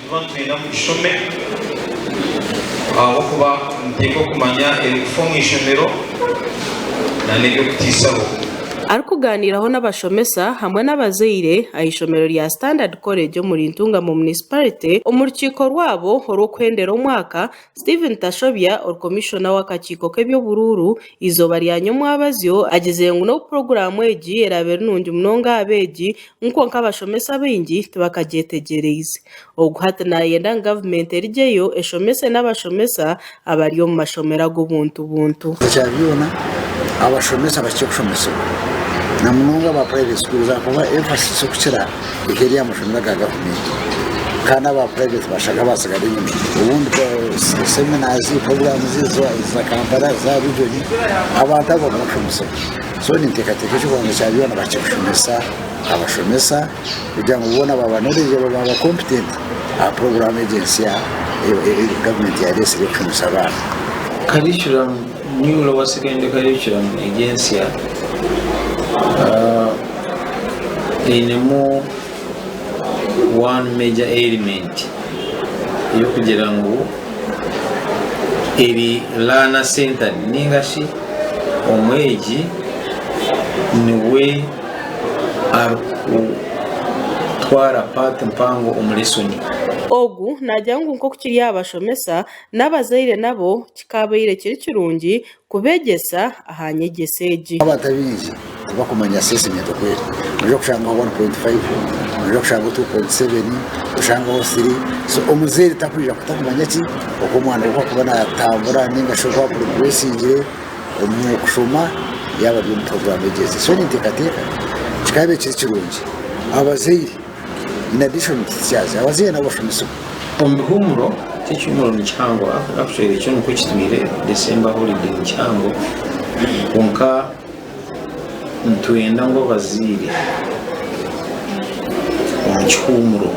Nituba nitwenda mugishome ahabw'okuba nimuteekwa kumanya ebirikufa omu ishomero n'eby'okutiisaho. Arikugaaniiraho n'abashomesa hamwe n'abazaire aha ishomero rya Standard College omuri Ntungamo Municipality omu rukiiko rwabo orw'okuhendera omwaka, Stephen Tashobya ori komishona w'akakiiko k'eby'oburuuru eizooba rya nyomwabazyo agizire ngu n'obu puroguraamu egi eraabe eri nungi munonga aha beegi, Kwonka abashomesa abaingi tibakagyetegyereize. Ogu hati naayenda ngu gavumenti erigyeyo eshomese n'abashomesa abari omu mashomero ag'obuntu buntu. Ekya byona, abashomesa bakye kushomesibwa na munonga aba private schools ahakuba emphasis okukira eka eri aha mashomero aga gavumenti kandi aba private bashanga batsigara enyima. Obundi seminars, programs eza Kampala, eza region, abantu abo baguma kushomesibwa. So ninteekateeka eky'okubanza kya byona bakye kushomesa abashomesa kugira ngu boona baaba knowledgeable baaba competent aha puroguraamu egi ensya ei gavumenti yareetsire ey'okushomesa abaana. Curriculum, New Lower Secondary Curriculum egi ensya einemu one major element ey'okugira ngu eri learner centered ninga shi omwegi niwe arikutwara part mpango omu lesson. Ogu naagira ngu nk'oku kiri aha bashomesa, n'abazaire nabo kikaabaire kiri kirungi kubeegyesa aha nyegyesa egi. Abantu abaingi tibakumanya assessment oku eri. Noija kushangaho 1.5, noija kushangaho 2.7, oshangeho 3. So omuzaire takwija takumanya ki oku omwana we akuba natambura ninga shi oku apuroguresingire omu kushoma yaaba ari omu puroguraamu egi ezi. So ninteekateeka kikaabaire kiri kirungi abazaire in addition to teachers, abazaire nabo bashomesibwe. Omu bihuumuro, ky'ekihuumuro ni kihango, actually ekyo nikwo kitwire December holiday ni kihango kwonka nitwenda ngu abazaire omu kihuumuro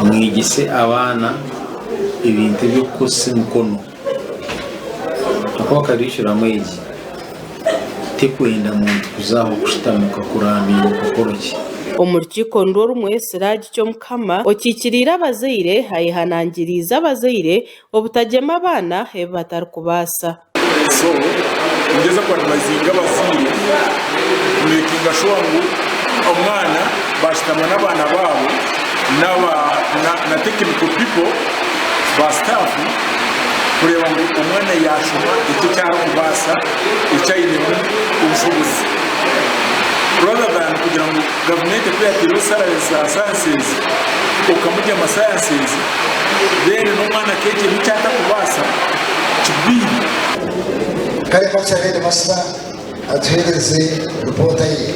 mwegyese abaana ebintu eby'okukozesa emikono ahakuba curriculum egi tekwenda muntu kuza aho kushutama okakuramya okakora ki. Omu rukiiko nirwo rumwe, Siraji Kyomukama okiikiriire abazaire ayehanangiriize abazaire obutagyema abaana ebi batarikubaasa. So ningyeza ku advisinga abazaire ku makinga sure ngu omwana bashutama n'abaana baabo n'aba na technical people ba staff kureeba ngu omwana yashoma ekyo eki arikubaasa eki ainemu obushobozi rather than kugira ngu gavumenti ku yataireho salaries za sciences okamugyema sciences then n'omwana akeegyera eki atakubaasa kigwire. Kare ka tushabe Heedimasita atuheereze ripoota ye.